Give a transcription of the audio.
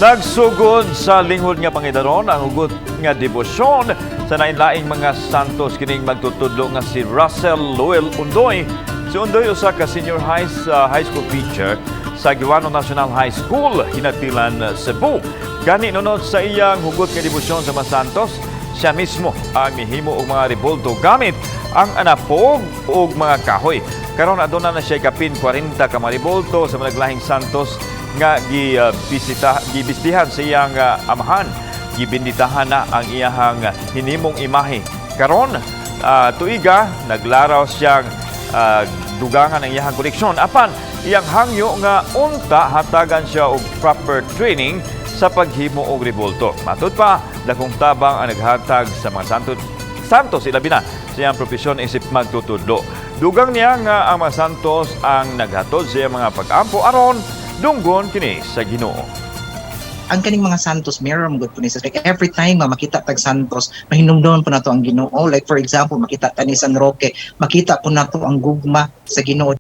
Nagsugod sa linghod nga pangidaron ang hugot nga debosyon sa lain-laing mga santos kining magtutudlo nga si Russell Lowell Undoy. Si Undoy usa ka senior high school teacher sa Guiuano National High School, Ginatilan, Cebu. Gani nunod sa iyang hugot nga debosyon sa mga santos, siya mismo ang mihimo og mga ribolto gamit ang anapog ug mga kahoy. Karon aduna na siya kapin 40 ka mga ribolto sa mga naglahing santos nga gibisita gibistihan sa iyang amahan. Gibinditahan na ang iyahang hinimong imahe. Karon tuiga naglaraw siyang dugangan ang iyahang koleksyon, apan iyang hangyo nga unta hatagan siya og proper training sa paghimo og rebulto. Matud pa, dakong tabang ang naghatag sa mga santos santos, ilabi na sa iyang propesyon isip magtutudlo. Dugang niya nga ang mga santos ang naghatod sa iyang mga pag-ampo aron dunggon kini sa Ginoo. Ang kaning mga santos, mirror man gud po ni siya. Like every time nga makita tag santos, mahinumduman po nato ang Ginoo. Like for example, makita ta ni San Roque, makita po nato ang gugma sa Ginoo.